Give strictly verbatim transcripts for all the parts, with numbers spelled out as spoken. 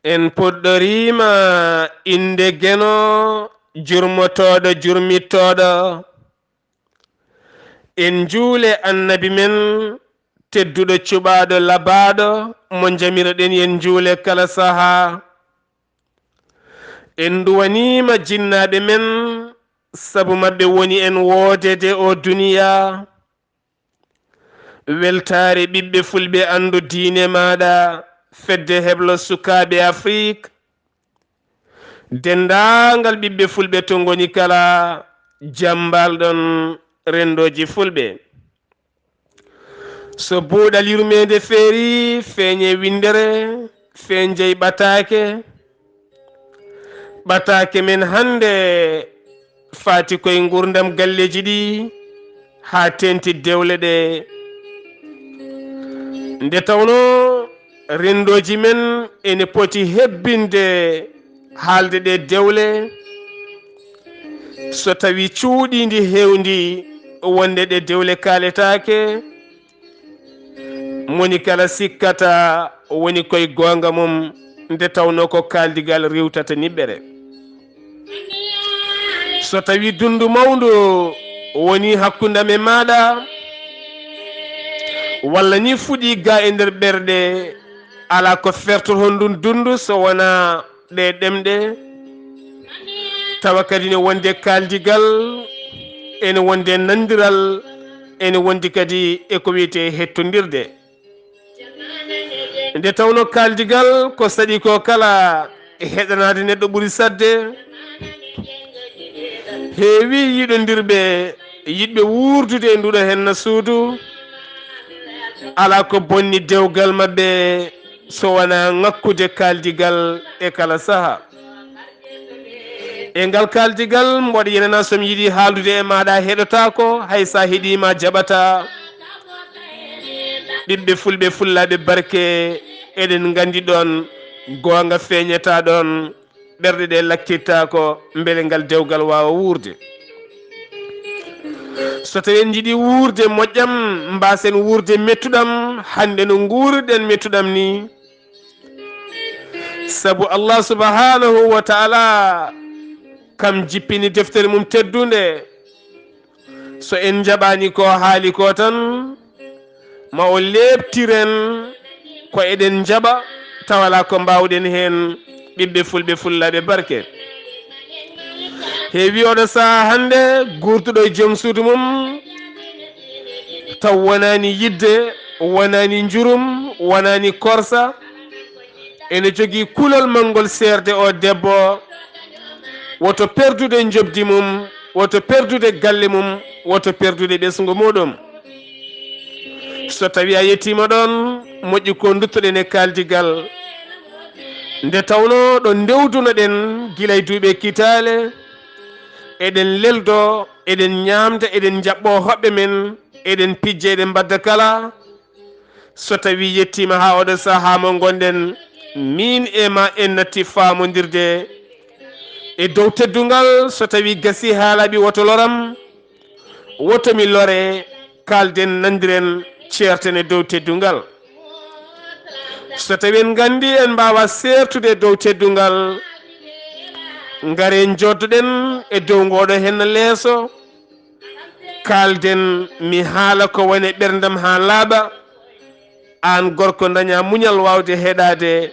En puɗɗoriima innde Geno, jurmotooɗo, jurmittooɗo. En njuule Annabi men, tedduɗo, cuɓaaɗo, labaaɗo, mo njamiroɗen, en njuule kala sahaa. En nduwaniima jinnaaɓe men, sabu maɓɓe woni en woodeede o duniyaa. Weltaare ɓiɓɓe fulɓe, anndu diine maaɗa, fedde heblo sukaaɓe Afrik, denndaangal ɓiɓɓe fulɓe to ngoni kala, jam mbalɗon renndooji fulɓe. So buuɗal yurmeende feerii, feeñe winndere, feeñjey ɓataake. Ɓataake men hannde faati koye nguurndam galleeji ɗi, haa teeŋti dewle ɗe. Nde tawnoo renndooji men ene poti hebbinde haalde ɗe dewle, so tawii cuuɗiindi heewndi wonde ɗe dewle kaaletaake, moni kala sikkata woni koye goonga mum, nde tawnoo ko kaaldigal riiwtata niɓɓere. So tawii dunndu mawndu woni hakkunde am e maaɗa, walla ni fuɗii ga e nder ɓerɗe, alaa ko fertoto ndun dunndu so wonaa ɗe ɗemɗe, tawa kadi ne wonde kaaldigal, ene wonde nanndiral, ene wondi kadi e ko wiyetee hettondirde. Nde tawnoo kaaldigal ko saɗi ko kala, e heɗanaade neɗɗo ɓuri saɗde. Heewi yiɗondirɓe, yiɗɓe wuurdude e nduɗo henna suudu, alaa ko bonni dewgal maɓɓe so wonaa ŋakkude kaaldigal e kala saha. E ngal kaaldigal, mboɗo yenana, so mi yiɗi haaldude e maaɗa, heɗotaako, hay sa heɗiima, jaɓata. Ɓiɓɓe fulɓe, fullaaɓe barke, eɗen nganndi ɗoon goonga feeñata ɗoon, ɓerɗe ɗe lakkirtaako, mbele ngal dewgal waawa wuurde. So tawi en njiɗi wuurde moƴƴam, mbaasen wuurde mettuɗam, hannde no nguurɗen mettuɗam ni. Sabu Allah subhanahu wa ta'ala kam jippini deftere mum teddunde. So en njaɓani ko haali ko tan, ma o leeptiren ko eɗen njaɓa, tawa alaa ko mbaawɗen heen, ɓiɓɓe fulɓe, fullaaɓe barke. Heewi oɗo saha hannde, guurtuɗo e joom suudu mum, taw wonaani yidde, wonaani njurum, wonaani korsa, ene jogii kulol manngol seerde o debbo, woto perdude njoɓdi mum, woto perdude galle mum, woto perdude ɓesngu muɗum. So tawi a yettiima ɗoon, moƴƴi ko nduttoɗen e kaaldigal. Nde tawnoo ɗo ndewdunoɗen gila e duuɓi kitaale, eɗen leldo, eɗen ñaamda, eɗen njaɓɓo hoɓɓe men, eɗen pijja, eɗen mbadda kala. So tawi yettiima haa oɗo sahaa mo ngonɗen, miin e ma en natti faamondirde e dow teddungal. So tawi gasii haalaaɓi, woto loram, woto mi lore, kaalden, nanndiren, ceerten e dow teddungal. So tawi en nganndi en mbaawa seertude e dow teddungal, ngare njoddoɗen e dow ngooɗo heen leeso. Kaalden, mi haala ko woni e ɓerndam haa laaɓa. Aan gorko, dañaa muñal waawde heɗaade.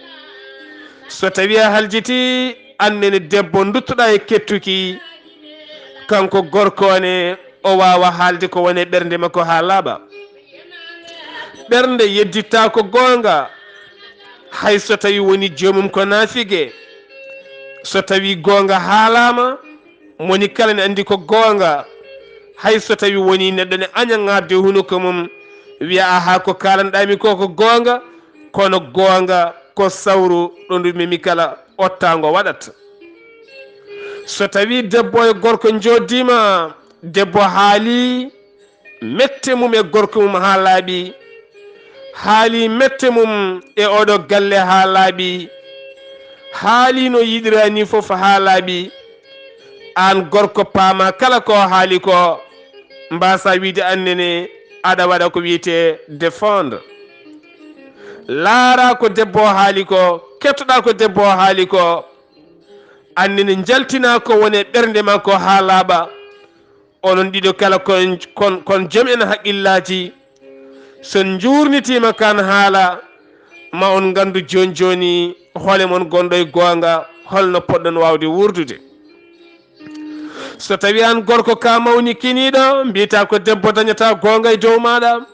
So tawii a haljitii, aan nene debbo, nduttoɗaa e kettuki. Kanko gorko ne, o waawa haalde ko woni e ɓernde makko haa laaɓa. Ɓernde yeddittaako goonga, hay so tawii woni joomum ko naafige. So tawii goonga haalaama, moni kala ne anndi ko goonga, hay so tawi woni neɗɗo ne aña ŋaatde hunuko mum, wiya, "Aha, ko kaalanɗaami ko, ko goonga, kono goonga ko sawru, ɗo ndu memi kala ottaango waɗat." So tawi debbo e gorko njoddiima, debbo haali mette mum e gorko mum haa laaɓi, haali mette mum e oɗo galle haa laaɓi, haali no yiɗira ni fof haa laaɓi, aan gorko paama kala ko haali ko, mbaasa wiide aan nene aɗa waɗa ko wiyetee défendre. Laara ko debbo haali ko, Ƴettoɗaa ko debbo o haali ko, anndene njaltinaa ko woni e ɓernde makko haa laaɓa. Onon ɗiɗo kala kon, kon, kon jom en haqqillaaji. So on njuurnitiima kaan haala, ma on nganndu jooni jooni hol e mon gonɗo e goonga, hol no poɗɗon waawde wuurdude. So tawii aan gorko kaa mawnikiniiɗo, mbiyataa ko debbo dañataa goonga e dow maaɗa.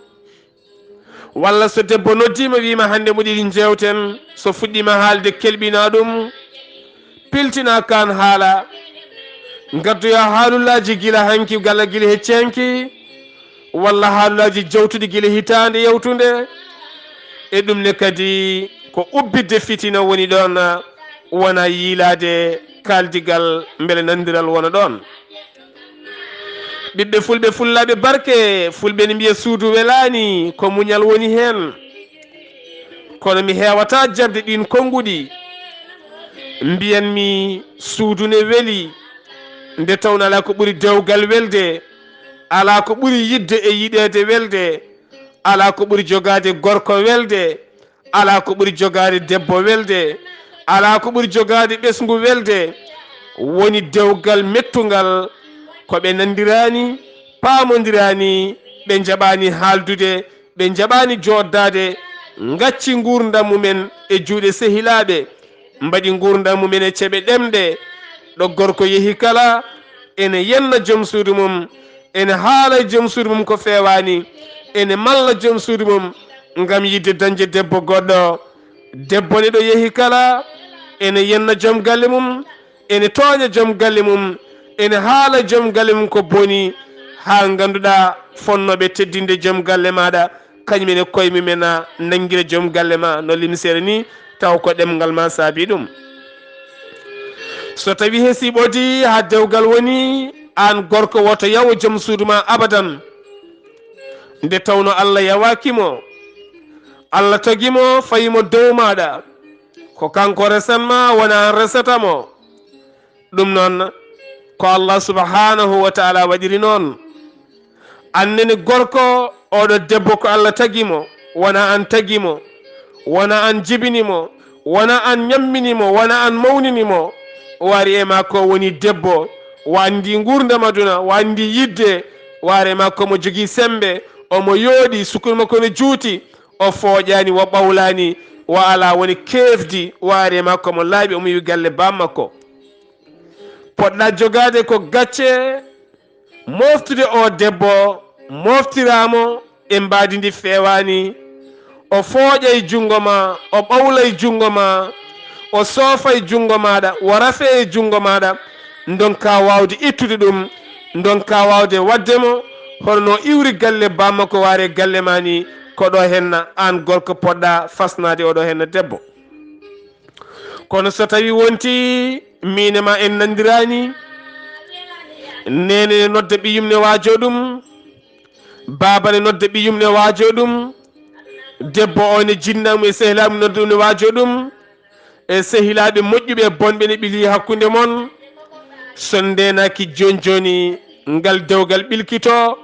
Walla so debbo noddiima wiima hannde mo ɗiɗi njeewten, so fuɗɗiima haalde kelɓinaa ɗum, piltinaa kaan haala, ngaddoyaa haalulaaji gila hanki walla gila hecci hanki, walla haalulaaji jawtuɗi gila hitaande yawtunde. E ɗum ne kadi ko ubbitde fitina woni ɗoon, wonaa yiilaade kaaldigal mbele nanndiral wona ɗoon. Ɓiɓɓe fulɓe fullaaɓe barke, fulɓe ne mbiya suudu welaani, ko muñal woni heen. Kono mi heewataa jaɓde ɗiin konnguɗi. Mbiyanmi suudu ne weli, nde tawnoo alaa ko ɓuri dewgal welde, alaa ko ɓuri yiɗde e yiɗeede welde, alaa ko ɓuri jogaade gorko welde, alaa ko ɓuri jogaade debbo welde, alaa ko ɓuri jogaade ɓesngu welde. Woni dewgal mettungal, ko ɓe nanndiraani, paamondiraani, ɓe njaɓaani haaldude, ɓe njaɓaani jooɗdaade, ngacci nguurndam mumen e juuɗe sehilaaɓe, mbaɗi nguurndam mumen e ceɓe ɗemɗe. Ɗo gorko yehi kala, ene yenna joom suudu mum, ene haala e joom suudu mum ko feewaani, ene malla joom suudu mum ngam yiɗde dañde debbo goɗɗo. Debbo ne ɗo yehi kala, ene yenna joom galle mum, ene tooña joom galle mum, ene haala joom galle mum ko boni, haa ngannduɗaa fonnooɓe teddinde joom galle maaɗa, kañum en e koye mumen a nanngira joom galle ma no limsere ni, taw ko ɗemngal ma saabi ɗum. So tawi hesi ɓodi haa dewgal woni, aan gorko woto yawo joom suudu ma abadan. Nde tawnoo Allah yawaaki mo, Allah tagi mo, fayi mo dow maaɗa. Ko kanko resan ma, wona aan resata mo. Ɗum noon, ko Allah subhanahu wa ta'ala waɗiri noon. Annene gorko, oɗo debbo ko Allah tagi mo, wona aan tagi mo, wona aan jibini mo, wona aan ñammini mo, wona aan mawnini mo. O ari e makko woni debbo, o anndi nguurndam aduna, o anndi yiɗde, o ari e makko mo jogii semmbe, omo yooɗi, sukkundu makko no juuti, o fooƴaani, o ɓawlaani, o alaa woni keefdi, o ari e makko mo laaɓi, omo yiwi galle baam makko. Poɗɗa jogaade ko gacce, moftude o debbo, moftiraamo e mbaadi ndi feewaani. O fooƴay junngo ma, o ɓawlay junngo ma, o soofay junngo maaɗa, o rafe e junngo maaɗa. Ndonka waawde ittude ɗum, ndonka waawde waɗde mo hono no iwri galle baam makko, waare galle ma ni. Ko ɗo henna aan gorko poɗɗa fasnaade oɗo henna debbo. Kono so tawi wonti miin e ma en nanndiraani, neene ne nodda ɓiyum ne waajoo ɗum, baaba ne nodda ɓiyum ne waajoo ɗum, debbo o ne jinnaamu e sehilaamu nodda ɗum ne waajoo ɗum, e sehilaaɓe moƴƴuɓe e bonɓe ne ɓilii hakkunde mon. So ndeenaaki jooni jooni, ngal dewgal ɓilkitoo,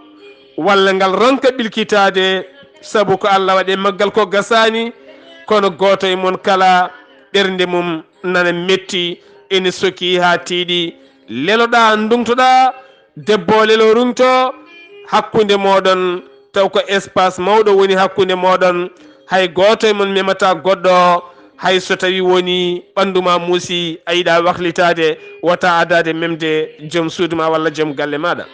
walla ngal ronka ɓilkitaade, sabu ko Allah waɗi e maggal ko gasaani, kono gooto e mon kala ɓernde mum nana metti, ene sokii haa tiiɗi. Leloɗaa, nduŋtoɗaa, debbo o lelo ruŋto hakkunde mooɗon, taw ko espace mawɗo woni hakkunde mooɗon, hay gooto e mon memataa goɗɗo, hay so tawi woni ɓanndu ma muusi, a yiɗaa waklitaade, wota adaade memde joom suudu ma walla joom galle maaɗa.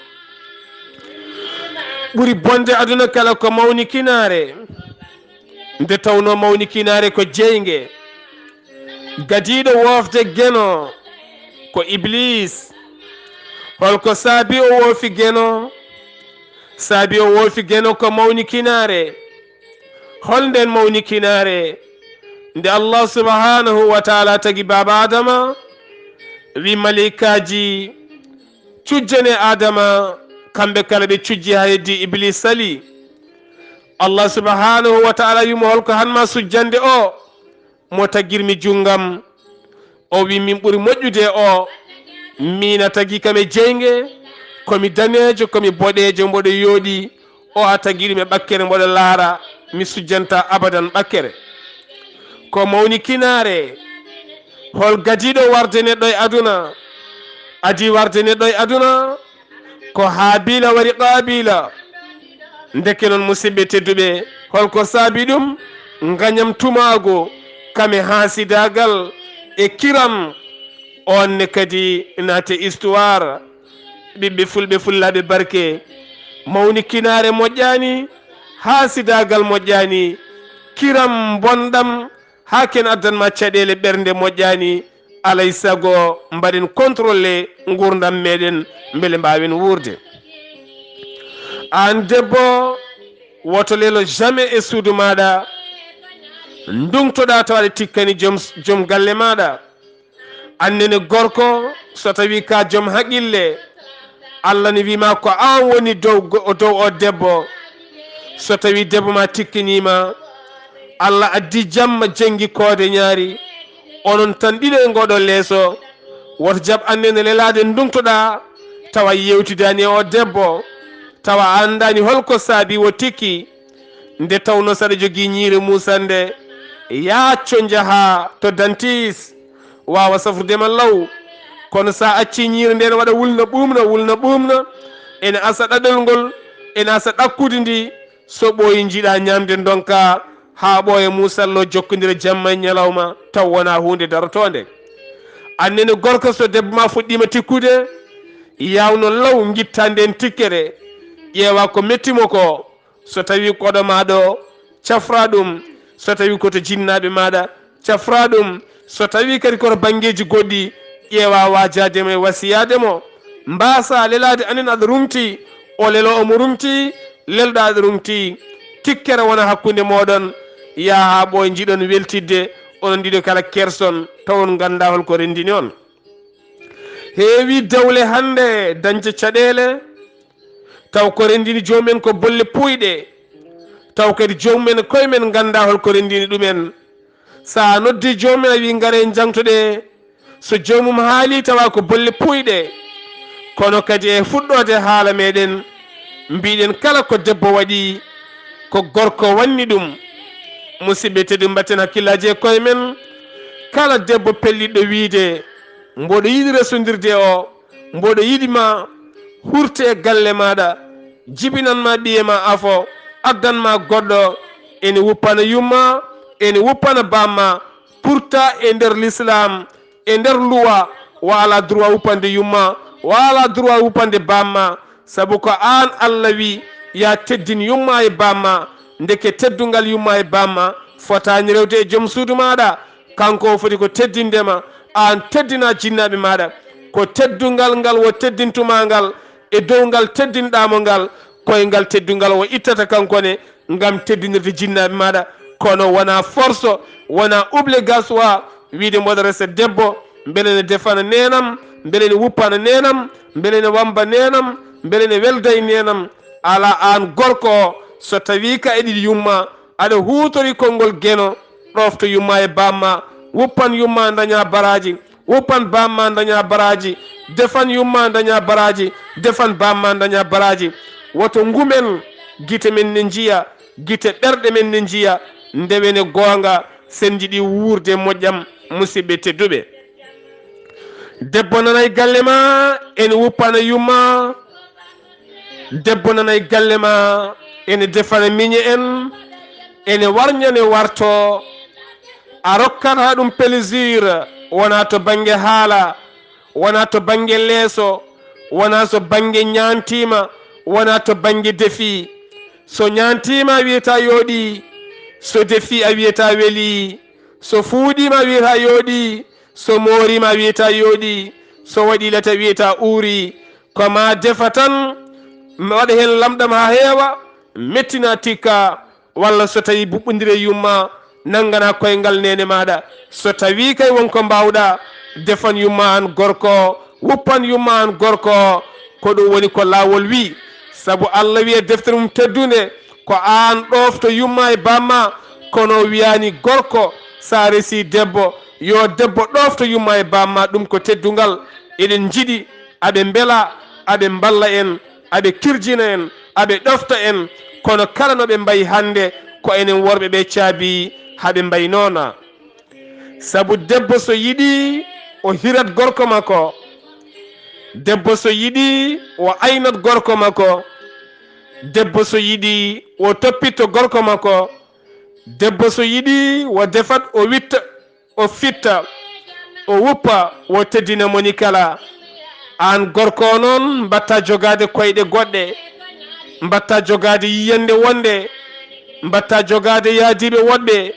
Ɓuri bonde aduna kala ko mawnikinaare, nde tawnoo mawnikinaare ko jeynge. Gadiiɗo woofde geno ko Iblis. Holko saabi o woofi geno? Saabi o woofi geno ko mawnikinaare. Hol nden mawnikinaare? Nde Allah subhanahu wa ta'ala tagi baaba Adama, wi malaikaaji, "Cujjane Adama," kamɓe kala ɓe cujji haa heddi Iblis sali. Allah subhanahu wa ta'ala wi mo, "Holko han ma sujjande o mo tagirmi junngam?" O wi, "Min ɓuri moƴƴude o, miina tagi kam e jeynge, komi daneejo, komi boɗeejo, mboɗo yooɗi, o a tagi ɗum e ɓakkere, mboɗo laara, mi sujjanta abadan ɓakkere." Ko mawnikinaare, Hol gadiiɗo warde neɗɗo e aduna? Adii warde neɗɗo e aduna ko Haabiila wari Qaabiila. Ndeke noon, musidɓe tedduɓe, holko saabi ɗum? Ngañam tumaagu, kame haasidaagal e kiram. Oon ne kadi naate histoire. Ɓiɓɓe fulɓe, fullaaɓe barke, mawnikinaare moƴƴaani, haasidaagal moƴƴaani, kiram mbonɗam, haa ken addan ma caɗeele ɓernde moƴƴaani. Alay sago mbaɗen contrôle nguurndam meɗen, mbele mbaawen wuurde. Aan debbo, woto lelo jamais e suudu maaɗa, ndungtoɗaa tawa aɗa tikkani joom, joom galle maaɗa. Aan nene gorko, so tawi ka joom haqille, Allah ne wiima ko aan woni dow go-, dow o debbo. So tawi debbo ma tikkiniima, Allah addi jamma, jenngi koode ñaari, onon tan ɗiɗo e ngoɗo leeso, woto jaɓ aan nene lelaade ndungtoɗaa tawa yewtidaani e o debbo, tawa a anndaani holko saabi o tikki. Nde tawno saɗa jogii ñiire muusannde, yaaco njahaa to dantis, waawa safrude ma law. Kono sa acci ñiire nden waɗa wulna ɓuumna, wulna ɓuumna, ene asa ɗaɗol ngol, ene asa ɗakkude ndi, so ɓooyi njiɗa ñaamde ndonka, haa ɓooya muusallo jokkondira jamma e ñalawma, taw wona huunde darotoonde. Aan nene gorko, so debbo ma fuɗɗiima tikkude, yawno law ngitta nden tikkere, ƴeewa ko metti mo ko. So tawi koɗo ma ɗo, cafra ɗum. So tawi ko to jinnaaɓe maaɗa, cafra ɗum. So tawi kadi koto banngeeji goɗɗi, ƴeewa waajaade mo e wasiyaade mo. Mbaasa lelaade, anen aɗa rumti, o lelo omo rumti, lelɗo aɗa rumti. Tikkere wona hakkunde mooɗon, yaha haa ɓooya njiɗon weltidde, onon ɗiɗo kala kerson, taw on ngannda holko renndini on. Heewi dewle hannde dañde caɗeele, taw ko renndini joomum en ko bolle puuyɗe, taw kadi joomum en koye men ngannda holko renndini ɗumen. So a noddi joomum en, a wi, "Ngaree, njangtoɗee." So joomum haali, tawa ko bolle puuyɗe. Kono kadi e fuɗɗoode haala meɗen, mbiɗen kala ko debbo waɗi, ko gorko wanni ɗum. Musidɓe tedduɓe, mbatten hakkillaaji e koye men. Kala debbo pelliɗɗo wiide, mboɗo yiɗi resondirde o, mboɗo yiɗi ma hurte e galle maaɗa, jibinan ma ɓiye ma afo, addan ma goɗɗo, ene wuppana yumma, ene wuppana bamma, pourtant e nder l'islam, e nder luwa, wa ala droit wuppande yumma, wa ala droit wuppande bamma, sabu ko aan Allah wi ya teddin yumma e bamma. Ndeke teddungal yumma e bamma fotaani rewde e joom suudu maaɗa. Kanko o foti ko teddinde ma, aan teddina jinnaaɓe maaɗa. Ko teddungal ngal o teddintuma ngal, e dow ngal teddinɗaa mo ngal, koye ngal teddungal o ittata kanko ne, ngam teddinirde jinnaaɓe maaɗa. Kono wona force, wona obligatoire wiide mboɗo resa debbo, mbele ne defana neenam, mbele ne wuppana neenam, mbele ne wamba neenam, mbele ne welda e neenam. Ala aan gorko o, so tawi ka eɗi yumma, aɗa huutori konngol geno, ɗofto yumma e bamma, wuppan yumma daña baraaji, wuppan bamma daña baraaji, defan yumma daña baraaji, defan bamma daña baraaji. Woto ngumen, gite men ne njiya, gite ɓerɗe men ne njiya, ndewe ne goonga, sen njiɗi wuurde moƴƴam, musidɓe tedduɓe. Debbo nanay galle ma, ene wuppana yumma. Debbo nanay galle ma, ene defana miñe en, ene warña ne warto. A rokkata ɗum plaisir, wona to bannge haala, wona to bannge leeso, wona so bannge ñaantiima, wona to bannge defi. So ñaantiima, a wiyata yooɗi. So defi, a wiyata weli. So fuuɗiima, a wiyata yooɗi. So mooriima, a wiyata yooɗi. So waɗi lata, a wiyata uuri. Ko ma defa tan, waɗa heen lamɗam haa heewa, mettina tikka, walla so tawi buɓɓondire yumma, nanngana koyngal neene maaɗa. So tawi kay won ko mbaawɗa, defan yumma an gorko, wuppan yumma an gorko. Ko ɗum woni ko laawol wi. Sabu Allah wi e deftere mum teddunde, ko an ɗofto yumma e bamma, kono o wiyani gorko, sa resi debbo, yo debbo ɗofto yumma e bamma, ɗum ko teddungal. Eɗen njiɗi aɓe mbela, aɓe mballa en, aɓe kirjina en, aɓe ɗofta en, kono kala no ɓe mbayi hannde, ko enen worɓe ɓe caabi haɓe mbayi noona. Sabu debbo so yiɗi, o hirat gorko makko. Debbo so yiɗi, o aynat gorko makko. Debbo so yiɗi, o toppito gorko makko. Debbo so yiɗi, o defat, o witta, o fitta, o wuppa, o teddina moni kala. Aan gorko o noon, mbatta jogaade koyɗe goɗɗe, mbatta jogaade yiyannde wonde, mbatta jogaade yaadiiɓe woɗɓe.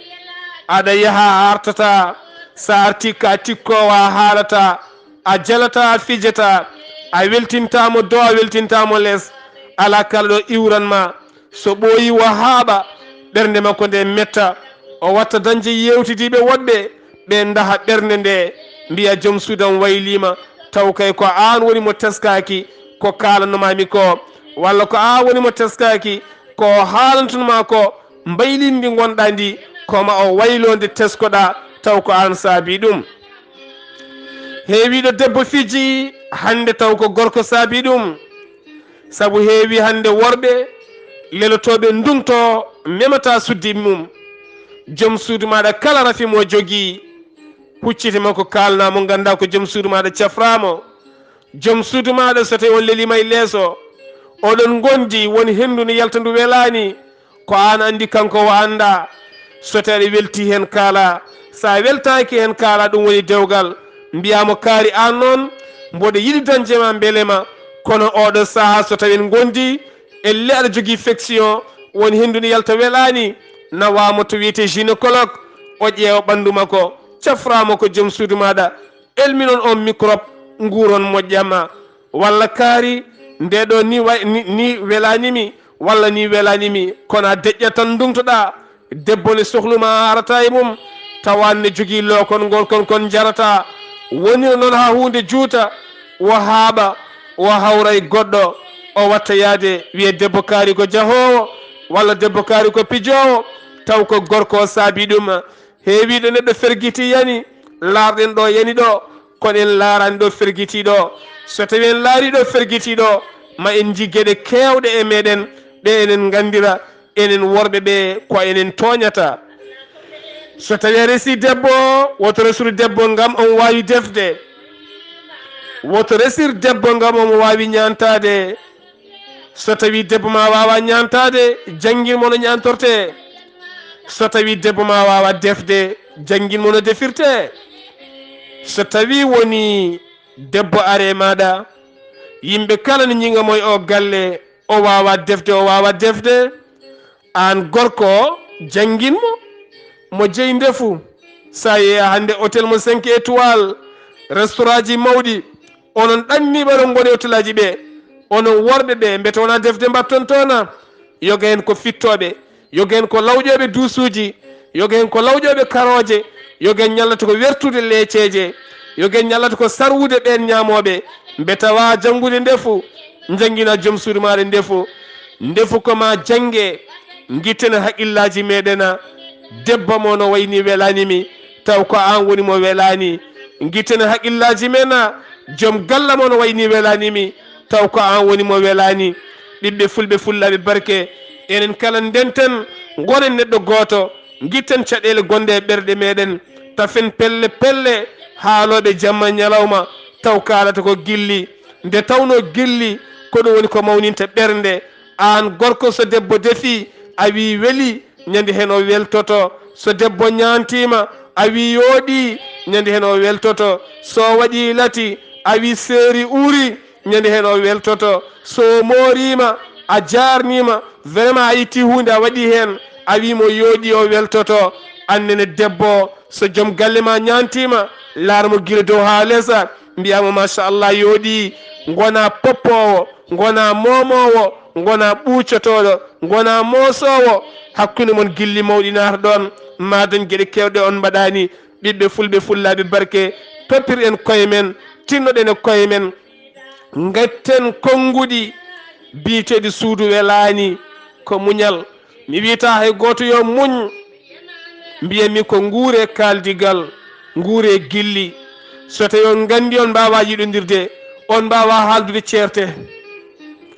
Aɗa yaha a artata, so a arti ka tikkoowa a haalata, a jalata a fijata, a weltintaamo dow a weltintaamo les. Alaa kala ɗo iwran ma. So ɓooyi o haaɓa, ɓernde makko nde metta, o watta dañde yeewtidiiɓe woɗɓe, ɓe ndaha ɓernde nde, mbiya joom suudam wayliima, taw kay ko aan woni mo teskaaki ko kaalannomaami ko, walla ko aan woni mo teskaaki ko haalantunmaa ko, mbaylin ndi ngonɗaa ndi, ko ma o waylo nde teskoɗaa, taw ko aan saabii ɗum. Heewiiɗo debbo fiji hannde taw ko gorko saabii ɗum. Sabu heewi hannde worɓe lelotooɓe nduŋto memata suddi mum. Joom suudu maaɗa kala rafi mo jogii, huccite makko kaalnaa mo nganndaa ko joom suudu maaɗa cafraamo. Joom suudu maaɗa so tawi on leliima e leeso, oɗon ngondi won henndu ne yalta ndu welaani, ko aan anndi kanko o anndaa. So tawi aɗa welti heen kaala, so a weltaaki heen kaala ɗum woni dewgal. Mbiyaa mo kaari aan noon mboɗo yiɗi dañde ma mbele ma, kono oɗo sahaa so tawi en ngondi elle aɗa jogii fection won henndu ne yalta welaani, nawaa mo to wiyetee gynécologue, o ƴeewa ɓanndu makko, cafraa mo ko joom suudu maaɗa, elminon on microbe nguuron moƴƴama. Walla kaari nde ɗo ni, wa- ni, ni welaani mi, walla ni welaani mi, kono a deƴƴat tan nduŋtoɗaa. Debbo ne sohlu ma arata e mum, tawa ne jogii lookon ngol kon kon jarata. Wonira noon haa huunde juuta, o haaɓa, o hawra e goɗɗo, o watta yaade wiye debbo kaari ko jahoowo, walla debbo kaari ko pijoowo, taw ko gorko o saabii ɗum. Heewiiɗo neɗɗo fergiti yani, laarɗen ɗo yani ɗo, kono en laaraani ɗo fergiti ɗo. So tawi en laari ɗo fergiti ɗo, ma en nji geɗe keewɗe e meɗen ɗe enen nganndira, enen worɓe ɓe ko enen tooñata. So tawi a resi debbo, woto resuru debbo ngam on waawi defde. Woto resir debbo ngam omo waawi ñaantaade. So tawi debbo ma waawa ñaantaade, janngin mo no ñaantortee. So tawi debbo ma waawa defde, janngin mo no defirtee. So tawi woni debbo are maaɗa, yimɓe kala ne ñiŋa mo e o galle, o waawa defde, o waawa defde. Aan gorko, janngin mo, mo jeyi ndefu. So a yeeya hannde hôtel mo cinq étoiles, restaurant ji mawɗi, onon ɗanniiɓe oɗon ngoni e hôtel aji ɓe, onon worɓe ɓe, mbete wonaa defde mbatton toona? Yoga heen ko fittooɓe, yoga heen ko lawƴooɓe duusuuji, yoga heen ko lawƴooɓe karooje, yoga heen ñallata ko wertude leeceeje, yoga heen ñallata ko sarwude ɓeen ñaamooɓe, mbete waawa janngude ndefu, njanngina joom suudu maaɗa ndefu. Ndefu ko ma jannge, ngitten haqqillaaji meɗen. Debbo mo no wayi ni welaani mi, taw ko aan woni mo welaani. Ngitten haqqillaaji men. Joom galle mo no wayi ni welaani mi, taw ko aan woni mo welaani. Ɓiɓɓe fulɓe, fullaaɓe barke, enen kala ndenten, ngonen neɗɗo gooto, ngitten caɗeele gonɗe e ɓerɗe meɗen, tafen pelle pelle, haalooɓe jamma ñalawma, taw kaalata ko gilli. Nde tawnoo gilli, ko ɗum woni ko mawninta ɓernde. Aan gorko, so debbo defii, a wii welii, ñande heen o weltoto. So debbo ñaantiima, a wii yooɗii, ñande heen o weltoto. So o waɗii lati, a wii seeri uurii, ñande heen o weltoto. So o mooriima, a jaarniima, vraiment a ittii huunde a waɗii heen, a wii mo yooɗii, o weltoto. Aan nene debbo, so joom galle ma ñaantiima, laar mo gila dow haa lesa, mbiyaa mo machallah yooɗii. Ngonaa poppoowo, ngonaa moomoowo, ngonaa ɓuuccotooɗo, ngonaa moosoowo. Hakkunde mon gilli mawɗi naata ɗoon, ma dañ geɗe keewɗe on mbaɗaani. Ɓiɓɓe fulɓe, fullaaɓe barke, toppir en koye men, tinnoɗen e koye men. Ngatten konnguɗi biyeteeɗi suudu welaani, ko muñal. Mi wiyata hay gooto yo muñ. Mbiyanmi ko nguure kaaldigal, nguure gilli. So tawi on nganndi on mbaawaa yiɗondirde, on mbaawaa haaldude, ceerte.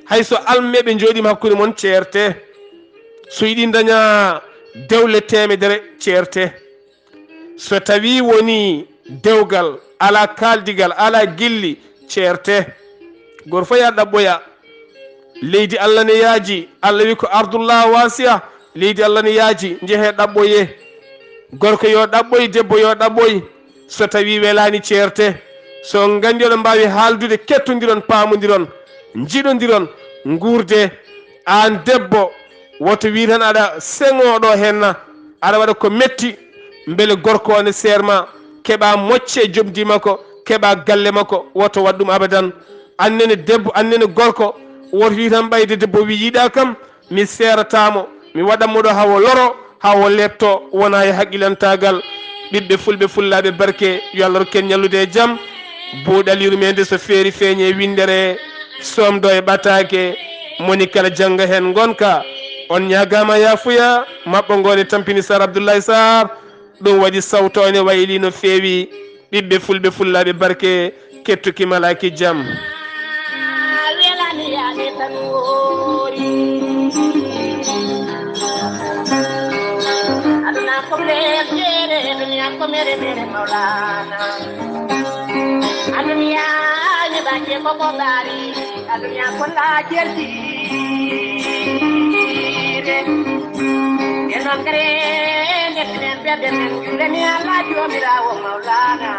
Hay so almeeɓe njooɗiima hakkunde mon, ceerte. So yiɗi daña dewle teemedere, ceerte. So tawii wonii dewgal, alaa kaaldigal, alaa gilli, ceerte. Gooto fof yaa ɗaɓɓoya. Leydi Allah ne yaaji, Allah wi ko ardullah wasiya, leydi Allah ne yaaji, njehee ɗaɓɓoyee. Gorko yo ɗaɓɓoy, debbo yo ɗaɓɓoy, so tawii welaani ceerte. So on nganndi oɗon mbaawi haaldude, kettondiron, paamondiron, njiɗondiron, nguurdee. Aan debbo, woto wii tan aɗa seŋoo ɗo henna, aɗa waɗa ko metti, mbele gorko o ne seer ma, keɓa mocce jomdi makko, keɓa galle makko, woto waɗ ɗum abadan. Annene debbo, annene gorko, woto wii tan ɓayde debbo wi yiɗa kam, mi seeratamo, mi waɗanmo ɗo hawo loro, hawo lepto, wona e haqqilantaagal. Ɓiɓɓe fulɓe fullaaɓe barke, yo Allah rokku en ñallude e jam. Buuɗal yurmeende so feeri feeñe winndere, soomdo e ɓataake, moni kala jannga heen ngonka. On ñaagaama yaafuya, maɓɓo ngoone tampini Sar Abdoulaye Sar, ɗum waɗi sawto ene wayli no feewi. Ɓiɓɓe fulɓe fullaaɓe barke, kettuki malaaki jam. Welani yaade tan woori. Aduna ko blem jere, duniya ko mere mere Maulana. Aduniya ni baje ko ko bari, aduniya ko la jerti. Eno kare ne tinen berde men julani Allah jomirawo Maulana.